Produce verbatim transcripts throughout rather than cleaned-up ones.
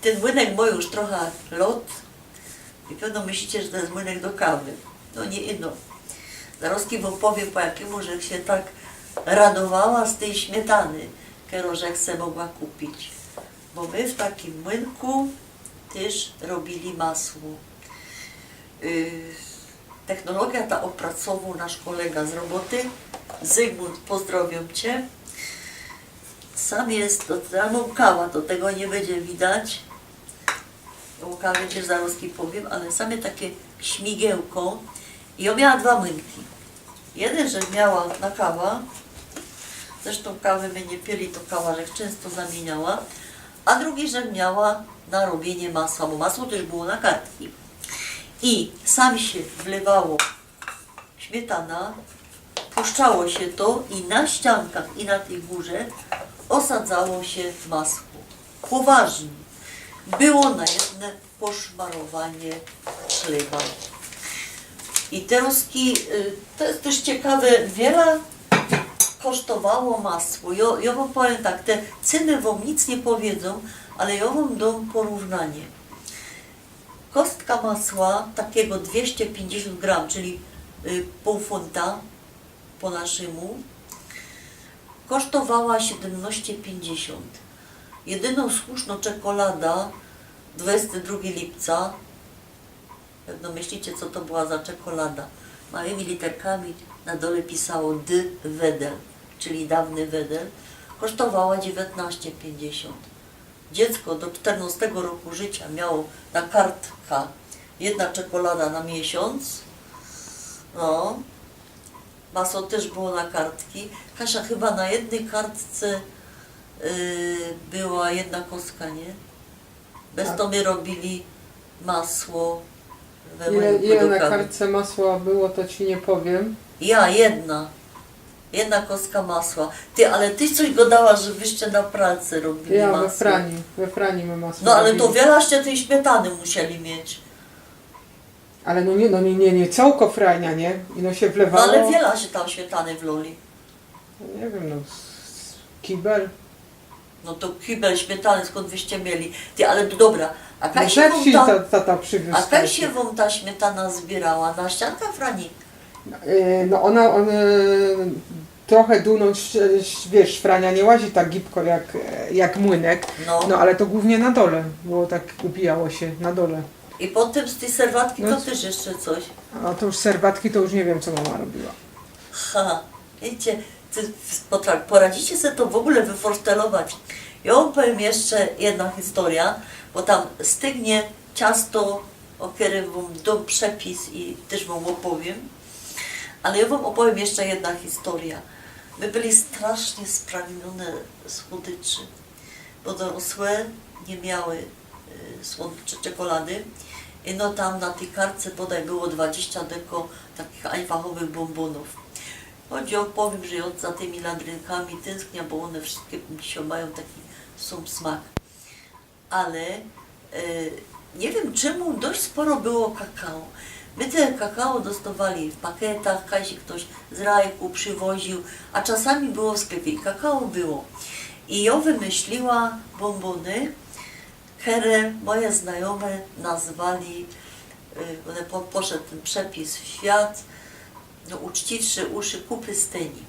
Tyn młynek mŏ już trocha lot i pewno myślicie, że to je młynek do kawy. No niy ino. Zarŏzki wōm powiym, po jakimu żech sie tak radowała z tyj śmietany, kerõ żech se mogła kupić. Bo my w takim młynku tyż robiyli masło. Y, technologiã ta ôpracowoł nasz kolega z roboty. Zygmunt, pozdrŏwiōm cie. Sam je, to, to jŏ mōm kawa, to tego niy bydzie widać. Ô kawie tyż zarŏzki powiym, ale sam je take śmigełko. I jŏ miała dwa młynki. Jedyn żech miała na kawa, zresztōm kawy my niy piyli, to kawa żech czynsto zamiyniała, a drugi żech miała na robiynie masła, bo masło tyż było na kartki. I sam sie wlywało śmietana, puszczało sie to i na ściankach i na tyj gōrze ôsadzało sie masło. Powŏżnie. Było na jedne poszmarowanie chleba. I terŏzki, y, to je tyż ciekawe, wiela kosztowało masło. Jŏ, jŏ wōm powiym tak, te cyny wōm nic niy powiedzōm, ale jŏ wōm dōm porównanie. Kostka masła takigo dwieście piyńćdziesiōnt gram, czyli, y, pōł funta po naszymu, kosztowała siedymnŏście piyńćdziesiōnt. Jedynŏ słusznŏ czekolada, dwudziestego drugiego lipca. Pewno myślicie, co to była za czekolada. Małymi literkami na dole pisało D. Wedel, czyli dawny Wedel. Kosztowała dziewiytnŏście piyńćdziesiōnt. Dziecko do czternŏstego roku życiŏ miało na kartka jedna czekolada na miesiōnc. No. Masło tyż było na kartki. Kasia, chyba na jednyj kartce, y, była jedna kostka, niy? Bez to my robiyli masło we młynku do kawy. Ile na kartce masła było, to ci niy powiym. Ja, jedna. Jedna kostka masła. Ty, ale tyś coś gŏdała, że wyście na pralce robiyli masło. Ja, we frani, we frani my masło robiyli. No ale to wielaście tyj śmietany musieli mieć. Ale no niy, no niy, niy, niy cołko frania, niy? I no sie wlewało. No ale wiela sie tam śmietany wloli? No niy wiym, no, z, z kibel. No to kibel śmietany, skōnd wyście mieli? Ty, ale to dobra. A kaj sie wōm ta, a kaj sie wōm ta śmietana zbiyrała? Na ścianka, frani? Y, no ôna, ôna, trochã dōnōnc, e, wiysz, frania niy łazi tak gibko jak, e, jak młynek. No. No ale to głōwnie na dole było, tak ubijało sie na dole. I potym z tyj serwatki to tyż jeszcze coś. A to już serwatki, to już niy wiym, co mama robiła. Ha, widzicie, ty potra-, poradzicie se to w ôgōle wyforsztelować. Jŏ wōm powiym jeszcze jedna historyjŏ, bo tam stygnie ciasto, ô kerym wōm dōm przepis i tyż wōm ôpowiym. Ale jŏ wōm ôpowiym jeszcze jedna historyjŏ. My byli strasznie spraniōne słodyczy, bo dorosłe niy miały, y, słodyczi, czekolady. I no tam na tyj kartce bodaj było dwadzieścia deko takich ajfachowych bōmbōnōw. Choć jŏ powiym, że jŏ za tymi landrynkami tynsknia, bo ône wszyjske dzisiej majōm taki sōm smak. Ale, e, niy wiym, czymu dość sporo było kakao. My te kakao dostŏwali w pakietach, kaj sie ftoś z Rajku przywoziył, a czasami było w sklepie i kakao było. I jŏ wymyśliła bōmbōny, kere moje znajōme nazwali, e, ône po-, poszoł tyn przepis w świat, no, uczciwsze uszy kupy z tyni.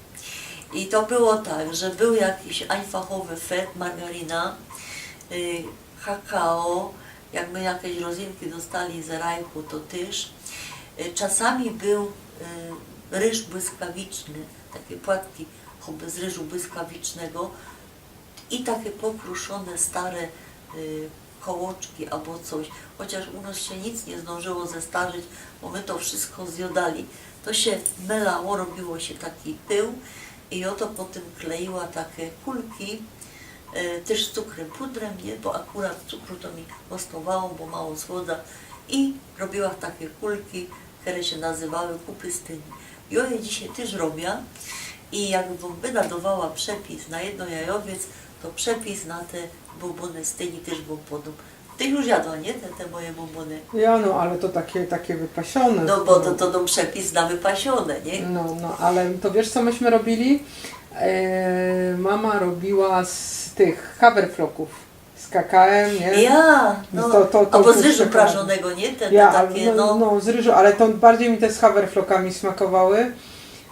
I to było tak, że bōł jakiś ajfachowy fet, margarina, y, kakao, jak my jakeś rozynki dostali z Rajku, to tyż. Y, czasami bōł, y, ryż błyskawiczny, take płatki choćby z ryżu błyskawicznego. I take pokruszōne, stare, y, kołoczki abo coś. Chociŏż u nŏs sie nic niy zdōnżyło zestarzeć, bo my to wszysko zjŏdali. To sie mylało, robiło sie taki pył i jŏ to potym kleiła take kulki, y, tyż z cukrym pudrym, niy? Bo akurat cukru to mi dostawało, bo mało słodza. I robiła take kulki, kere sie nazywały kupy z tyni. Jŏ je dzisiej tyż robia i jakbych wōm wydadowała przepis na jedno jajowiec, to przepis na te bōmbōny z tyni tyż wōm podōm. Ty już jadła, niy? Te, te moje bōmbōny. Ja, no, ale to take, take wypasiōne. No, bo to, to, to przepis na wypasiōne, niy? No, no, ale to wiysz, co myśmy robili? E, mama robiła z tych haferflokōw. Z kakałym, nie? Ja, no, To- to- to abo z już ryżu taka- prażonego, nie? Ten, Ja, to takie, no, no, no, z ryżu, ale to bardziej mi te z haferflokami smakowały.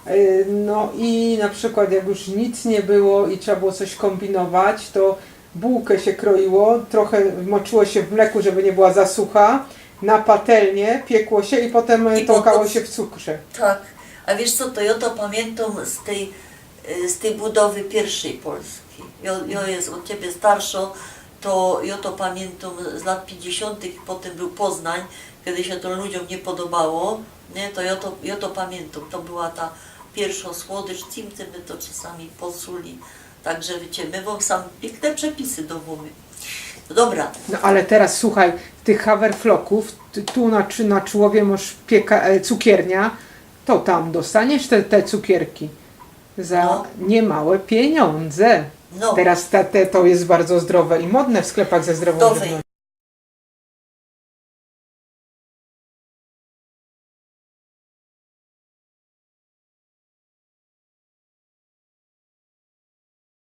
Y, No i na przykład jak już nic nie było i trzeba było coś kombinować, to bułkę się kroiło, trochę moczyło się w mleku, żeby nie była za sucha, na patelnię, piekło się i potem I I tąkało potem- się w cukrze. Tak, a wiysz co, to jo to pamiyntam z tyj, y, z tyj budowy piyrszej Polski. Jo, jo je ôd ciebie starszŏ, to jo to pamiyntam z lat piyńćdziesiōntych, potym bōł Poznań, kej sie to ludziōm niy podobało, nie? To jo to, jo to pamiyntam, to była ta piyrszŏ słodycz, tim tym my to czasami posuli. Tak że wiycie, my wōm sam piykne przepisy dŏwōmy. No dobra, No ale teraz słuchaj, tych haferfloków, ty- tu na, Czu- na Czułowie masz pieka, e, cukiernia, to tam dostaniesz te, te cukierki za No. niymałe pijōndze. No. Teraz te, te, to jest bardzo zdrowe i modne w sklepach ze zdrową Zdrowe. żywnością.